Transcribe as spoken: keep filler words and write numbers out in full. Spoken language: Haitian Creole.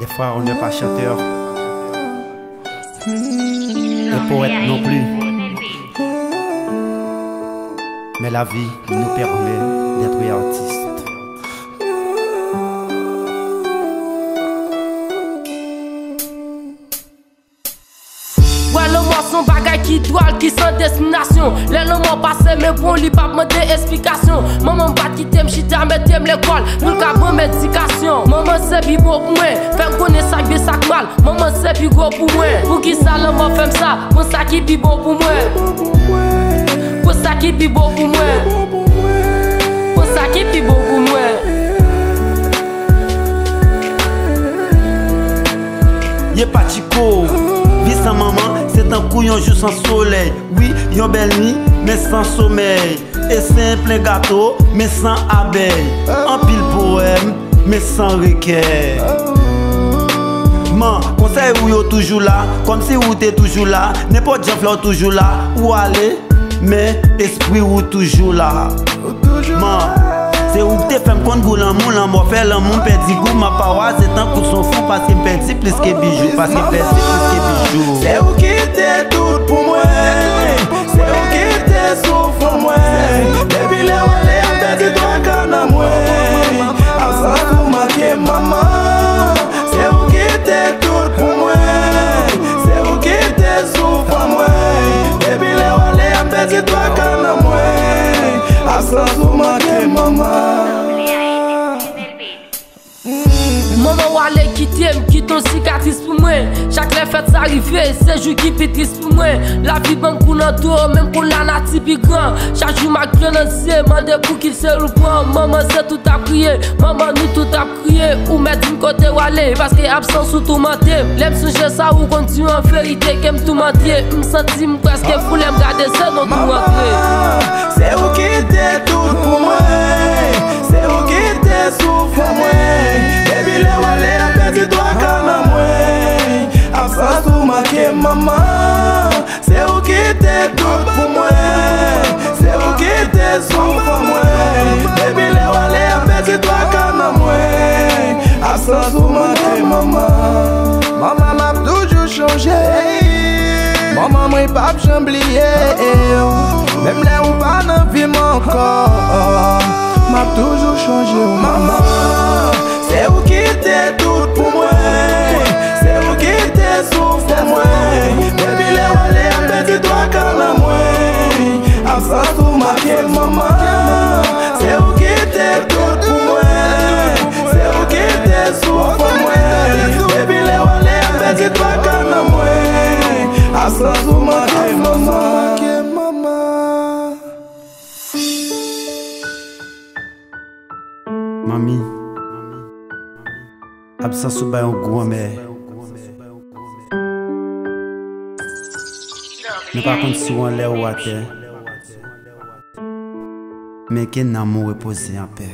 Frère, on n'est pas chanteur et poète non plus. Mais la vie nous permet d'être artiste. Wè lanmò se yon bagay ki dwòl, ki san destinasyon. Lè lanmò pase men bon, li p ap mande esplikasyon. Manman m pa t kite m chita, mete m lekòl pou l ka ban m edikasyon. Manman se pi bon pou mwen, fè m konnen sa k byen, sa k mal. Manman se pi gwo pou mwen. Poukisa lanmò fè m sa? Pran sa ki pi bon pou mwen. Pran sa ki pi bon pou mwen. Pran sa ki pi bon pou mwen. Ye pa Chico, vi san manman, se tankou yon jou san solèy. Wi, yon bèl nwi, men san somèy. E sen plen gato, men san abèy. Anpil powèm, men san rekèy. Man, konsèy ou yo toujou la, kòmsi ou te toujou la. Nenpòt jan flè w toujou la, ou ale, men espri ou toujou la. Man, se ou k te fè m konn gou lanmou, lanmò fè lanmou m pèdi gou, m ap pawase tankou son fou, paske m pèdi plis ke bijou, paske m pèdi plis ke bijou. Se ou ki te tout pou mwen, se ou ki te souf an mwen. Depi lè w ale, m pèdi twa ka nan mwen. Absans ou manke manman. Se ou ki te tout pou mwen, se ou ki te souf an mwen. Depi lè w ale, m pèdi twa ka nan mwen. Absans ou manke manman. Manman w ale kite m, kite yon sikatris pou mwen. Chak lè fèt sa rive, se jou ki pi tris pou mwen. Lavi ban m kou nan do, menm kou lanati pi gran. Chak jou m ak dlo nan zye, mande pou ki l se ou l pran. Manman se tout ap kriye, manman nou tout ap kriye. Ou mèt di m kote w ale, paske absans ou toumante m. Lè m sonje sa ou konn di an verite ke m toumante. M santi m prèske fou lè m gade se non tou rantre. Manman, se ou ki te tout pou mwen, se ou ki te souf an mwen. Depi lè w ale, m pèdi twa ka nan mwen. Absans ou manke manman. Se ou ki te tout pou mwen, se ou ki te souf an mwen. Depi lè w ale, m pèdi twa ka nan mwen. Absans ou manke manman. Manman, m ap toujou chonje. Manman, mwen p ap janm bliye w. Menm lè ou pa nan vi m ankò, m ap toujou chonje w, manman. Se ou ki te tout pou mwen, se ou ki te souf an mwen. Depi lè w ale, m pèdi twa ka nan mwen. Absans ou manke manman. Se ou ki te tout pou mwen, se ou ki te souf an mwen. Depi lè w ale, m pèdi twa ka nan mwen. Absans ou manke manman. Manmi, absans ou bay yon gou anmè. Nou pa konn si w anlè ou atè, men ke nanm ou repoze anpè.